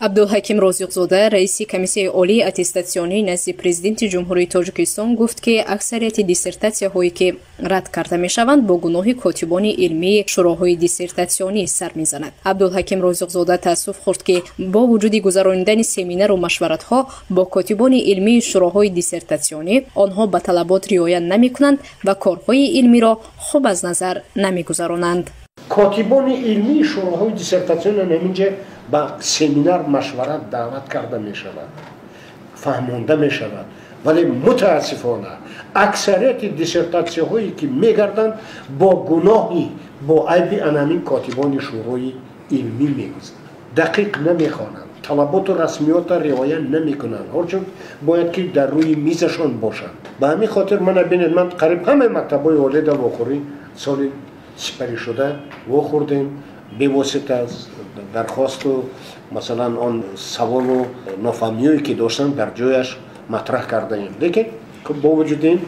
Абдулҳаким Розиқзода, раиси Комиссияи олии аттестатсионӣ назди Президенти Ҷумҳурии Тоҷикистон, гуфт, ки аксарияти диссертатсияҳое, ки рад карда мешаванд, бо гуноҳи котибони илмии шӯроҳои диссертатсионӣ сар мезанад. Абдулҳаким Розиқзода таассуф хӯрд, ки бо вуҷуди гузаронидани семинару машваратҳо бо котибони илмии шӯроҳои диссертатсионӣ, онҳо ба талабот риоя намекунанд ва корҳои илмиро хуб аз назар намегузаронанд. Котибони илмии шӯроҳои диссертатсионӣ ҳаминҷа ба семинар машварат даъват карда мешавад, фаҳмонда мешавад, вале мутаассифона аксарияти диссертатсияҳое, ки мегарданд, бо гуноҳи, бо айби анамин котибони шӯрои илмӣ мегузаранд. Дақиқ намехонанд, талаботу расмиётро риоя намекунанд, ҳарчанд бояд ки дар рӯи мизашон бошанд. Ба ҳамин хотир мана бинед, ман қариб ҳамаи мактабҳои олида вохӯрӣ соли сипаришуда вохӯрдем, бевосита дархосту, масалан, он саволу нофаҳмиҳое, ки доштанд, дар ҷояш матраҳ кардаем, лекин бо вуҷуди ин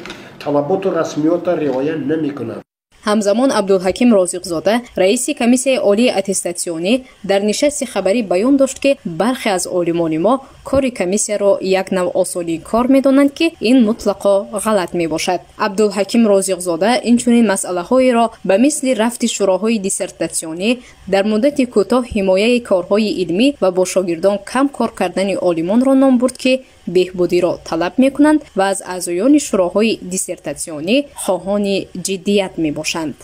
талаботу расмиётро риоя намекунанд. Ҳамзамон Абдулҳаким Розиқзода, раиси Комиссияи олии аттестатсионӣ, дар нишасти хабарӣ баён дошт, ки бархе аз олимони мо кори комиссияро як нав осонии кор медонанд, ки ин мутлақо ғалат мебошад. Абдулҳаким Розиқзода инчунин масъалаҳоеро ба мисли рафти шӯроҳои диссертатсионӣ, дар муддати кӯтоҳ ҳимояи корҳои илмӣ ва бо шогирдон кам кор кардани олимонро ном бурд, ки беҳбудиро талаб мекунанд ва аз аъзоёни шӯроҳои диссертатсионӣ хоҳони ҷиддият мебошанд.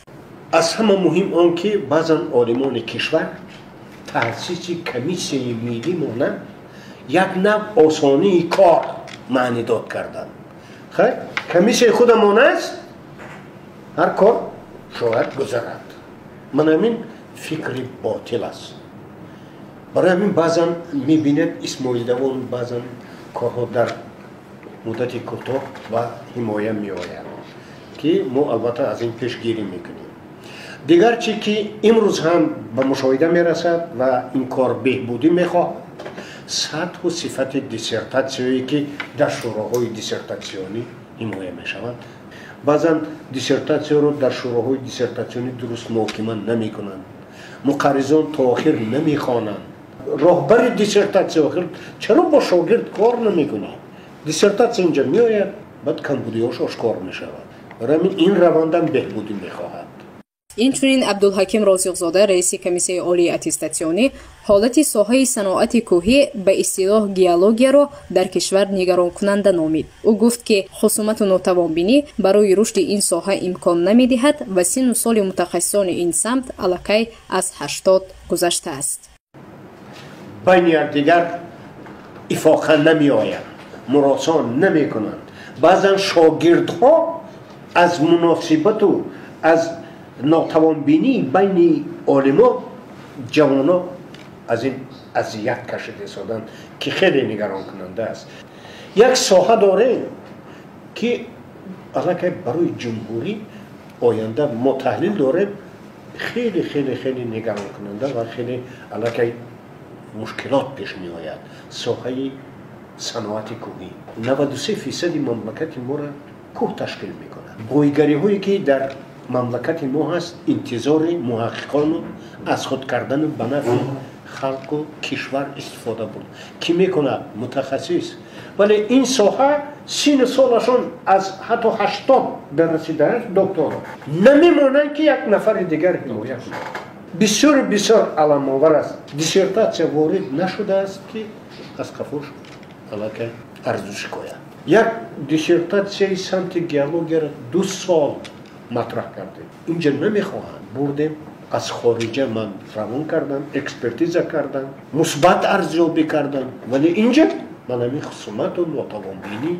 Аз ҳама муҳим он, ки баъзан олимони кишвар таъсиси комиссияи миллӣ монанд як нав осонии кор маънидод карданд. Хайр, комиссияи худамон аст, ҳар кор шояд гузарад. Ман ҳамин фикри ботил аст. Барои ҳамин баъзан мебинед, Исмоилдавон, баъзан корҳо дар муддати кӯтоҳ ба ҳимоя меояд, ки мо албатта аз ин пешгирӣ мекунем. Дигар чи ки имрӯз ҳам ба мушоҳида мерасад ва ин кор беҳбудӣ мехоҳад, сатҳу сифати диссертатсияе, ки дар шӯроҳои диссертатсионӣ ҳимоя мешаванд. Баъзан диссертатсияро дар шӯроҳои диссертатсионӣ дуруст муҳокима намекунанд, муқарризон то охир намехонанд. Роҳбари диссертатсия охир чаро бо шогирд кор намекунӣ? Диссертатсия инҷа меояд, баъд камбудиҳош ошкор мешавад. Барои ҳамин ин равандам беҳбудӣ мехоҳад. Инчунин Абдулҳаким Розиқзода, раиси Комиссияи олии аттестатсионӣ, ҳолати соҳаи саноати кӯҳӣ, ба истилоҳ геологияро, дар кишвар нигаронкунанда номид. Ӯ гуфт, ки хусумату нотавонбинӣ барои рушди ин соҳа имкон намедиҳад ва синну соли мутахассисони ин самт аллакай аз 80 гузаштааст. Байни якдигар ифоқа намеояд, муросон намекунанд. Баъзан шогирдҳо аз муносибату аз нотавонбинии байни олимо, ҷавоно аз ин азият кашида истоданд, ки хеле нигаронкунанда аст. Як соҳа дорем, ки аллакай барои ҷумҳурӣ оянда мо таҳлил дорем, хеле, хеле, хеле нигаронкунанда ва хеле аллакай мушкилот пеш меояд. Соҳаи саноати кӯҳӣ, 93 фисади мамлакати моро кӯҳ ташкил мекунад. Бойгариҳое, ки дар мамлакати мо ҳаст, интизори муҳаққиқону аз худ кардану ба нафъи халқу кишвар истифода бурд, ки мекунад мутахассис. Вале ин соҳа сину солашон аз ҳатто 80 дарасидааст, докторо намемонанд, ки як нафари дигар ҳимоя кунад. Бисёру бисёр аламовар аст, диссертатсия ворид нашудааст, ки аз қафош аллакай арзу шикоят. Як диссертатсияи самти геологияро 2 сол матраҳ кардем, инҷа намехоҳанд. Бурдем аз хориҷа, ман равон кардам, экспертиза кардам, мусбат арзёбӣ кардам, вале инҷа ман ҳамин хусумату нотавонбинӣ.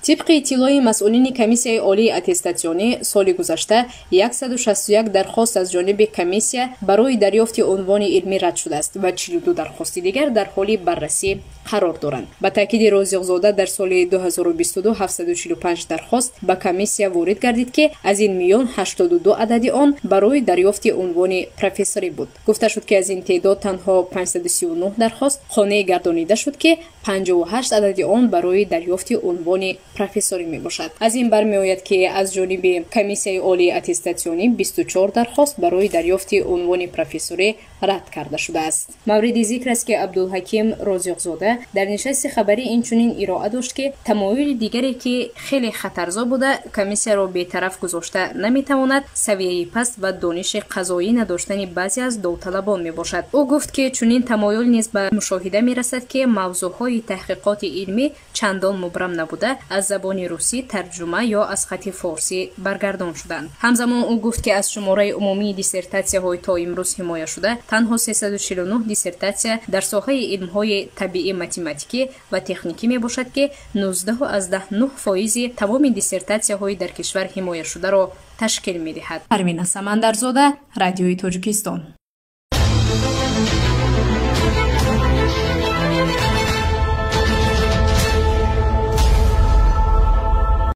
Тибқи иттилои масъулини Комиссияи олии аттестатсионӣ, соли гузашта 161 дархост аз ҷониби комиссия барои дарёфти унвони илмӣ рад шудааст ва 42 дархости дигар дар ҳоли баррасӣ қарор доранд. Ба таъкиди Розиқзода, дар соли 2022 745 дархост ба комиссия ворид гардид, ки аз ин миён 82 адади он барои дарёфти унвони профессорӣ буд. Гуфта шуд, ки аз ин теъдод танҳо 539 дархост қонеъ гардонида шуд, ки 58 адади он барои дарёфти унвони профессорӣ мебошад. Аз ин бармеояд, ки аз ҷониби Комиссияи олии аттестатсионӣ 24 дархост барои дарёфти унвони профессорӣ рад карда шудааст. Мавриди зикр аст, ки Абдулҳаким Розиқзода дар нишасти хабарӣ инчунин ироа дошт, ки тамоюли дигаре, ки хеле хатарзо буда, комиссияро бетараф гузошта наметавонад, савияи паст ва дониши қазоӣ надоштани баъзе аз довталабон мебошад. Ӯ гуфт, ки чунин тамоюл низ ба мушоҳида мерасад, ки мавзӯъҳои таҳқиқоти илмӣ чандон мубрам набуда, аз забони русӣ тарҷума ё аз хати форсӣ баргардон шуданд. Ҳамзамон ӯ гуфт, ки аз шумораи умумии диссертатсияҳои то имрӯз ҳимояшуда танҳо 349 диссертатсия дар соҳаи илмҳои табиӣ, математикӣ ва техникӣ мебошад, ки 19,9 фоизи тамоми диссертатсияҳои дар кишвар ҳимояшударо ташкил медиҳад. Парвина Самандарзода, Радиои Тоҷикистон.